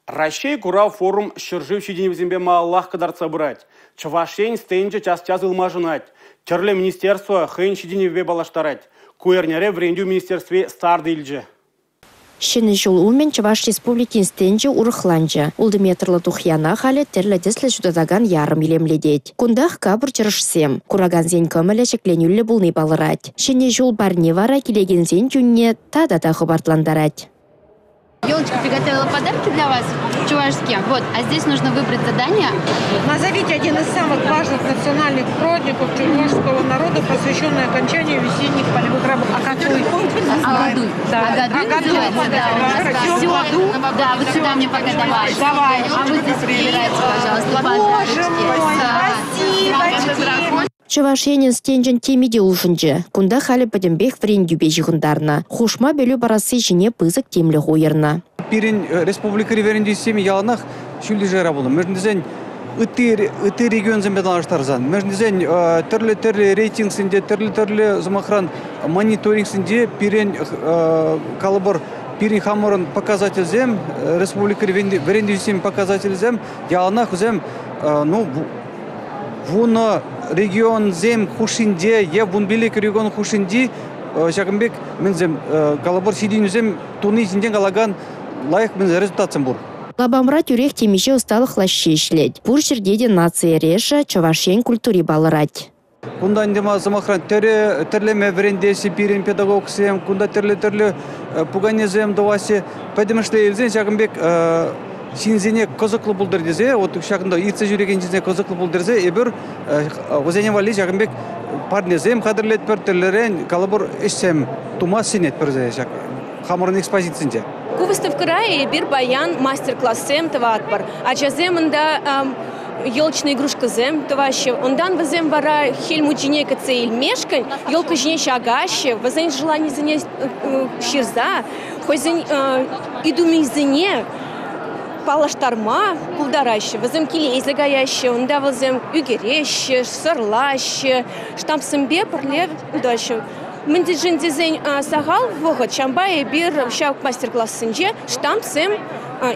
Раҫҫей курав-форум ҫӗршыв ҫитӗнӗвӗсемпе малаллах кӑтартса пырать. Чӑваш Ен стенчӗ час-час ылмашӑнать. Тӗрлӗ министерство хӑйӗн ҫитӗнӗвӗпе паллаштарать. Ку эрнере вӗрентӳ министерстви старт илчӗ. Ҫӗнӗ ҫул умӗн Чӑваш Республикин стенчӗ урӑхланчӗ. 6 метрлӑ тухьяна халӗ тӗрлӗ тӗслӗ ҫутатакан ярӑм илемлетет. Кунтах капӑр чӑрӑшсем. Куракансен кӑмӑлӗ ҫӗкленӳллӗ пулни палӑрать. Ҫӗнӗ ҫул парни вара килекенсен чунне тата та хӑпартлантарать. Елочка приготовила подарки для вас, чувашские. Вот, а здесь нужно выбрать задание. Назовите один из самых важных национальных праздников чувашского народа, посвященный окончанию весенних полевых работ. А какой? Агадуй. Да. Агадуй называется, да, у нас. Все. Да, вот сюда мне пока давай. Давай. А вы здесь выбирайте, пожалуйста, Боже подарочки. мой, Да. спасибо. Чӑваш Енӗн стенчӗн теми те улшӑнчӗ. Кунта халӗ пӗтӗмпех вӗрентӳпе ҫыхӑнтарнӑ. Хушма пӗлӳ парасси ҫине пысӑк тимлӗх уйӑрнӑ. Пирӗн республикӑри вӗрентӳ системи яланах ҫӳллӗ шайра пулнӑ. Мӗншӗн тесен ытти регионсемпе танлаштарсан, мӗншӗн тесен тӗрлӗ-тӗрлӗ рейтингсенче, тӗрлӗ-тӗрлӗ, сӑмахран, мониторингсенче пирӗн калӑпӑр, пирӗн хамӑрӑн показательсем, республикӑри вӗрентӳ системин показателӗсем яланах вӗсем ну, 10 регионсем хушшинче е 15 регион хушшинчи ҫакӑн пек мӗнсем калӑпӑр ҫитӗнӳсем туни ҫинчен калакан лайӑх результатсем пур. Лапамра тӳрех темиҫе ӑсталӑх лаҫҫи ӗҫлет. Пур ҫӗрте те наци эрешӗ, Чӑваш Ен культури палӑрать. Кунта ӗнтӗ сӑмахран тӗрлеме вӗрентеҫҫӗ пирӗн педагогсем, кунта тӗрлӗ-тӗрлӗ пуканесем тӑваҫҫӗ. Пӗтӗмӗшле илсен ҫакӑн пек ҫынсене кӑсӑклӑ пултӑр тесе, вот ҫакӑнта иртсе ҫӳрекен ҫынсене кӑсӑклӑ пултӑр тесе эпир вӗсене валли ҫакӑн пек парнесем хатӗрлетпӗр, тӗрлӗрен калӑпӑр ӗҫсем тума сӗнетпӗр ҫак хамӑрӑн экспозицинче. Ку выставкӑра эпир паян мастер-классем тӑватпӑр. Ачасем унта елочные игрушкӑсем тӑваҫҫӗ. Унтан вӗсем вара Хӗл Мучине кӗтсе илмешкӗн елка ҫине ҫакаҫҫӗ, вӗсен желанисене ҫырса хӑйсен ыйтӑвӗсене паллаштарма пултараҫҫӗ. Вӗсем киле илсе каяҫҫӗ, унта вӗсем ӳкереҫҫӗ, сӑрлаҫҫӗ, штампсемпе пӗрле утаҫҫӗ. Мӗншӗн тесен сахал вӑхӑт, ҫавӑнпа эпир ҫак мастер-классенче штампсем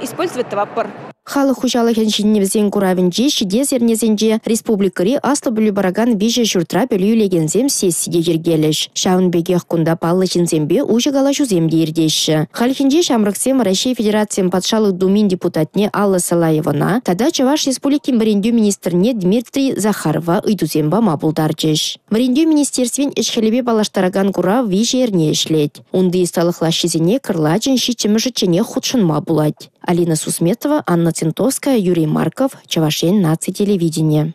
использовать тӑватпӑр. Халӑх хуҫалӑхӗн ҫитӗнӗвӗсен куравӗнче ҫитес эрнесенче республикӑри аслӑ пӗлӳ паракан 3 ҫуртра пӗлӳ илекенсем сесси те йӗркелӗҫ. Ҫавӑн пекех кунта паллӑ ҫынсемпе уҫӑ калаҫусем те иртеҫҫӗ. Хальхинче ҫамрӑксем Раҫҫей Федерацийӗн Патшалӑх Думин депутатне Алла Салаевӑна тата Чӑваш Республикин вӗрентӳ министрне Дмитрий Захарова ыйтусем пама пултарчӗҫ. Вӗрентӳ министерствин ӗҫ-хӗлӗпе паллаштаракан курав 3 эрне ӗҫлет. Унти ӑсталӑх лаҫҫисене кӑрлачӑн 7-мӗшӗчченех хутшӑнма пулать. Алина Сусметова, Анна Центовская, Юрий Марков, Чӑваш Ен наци телевиденийӗ.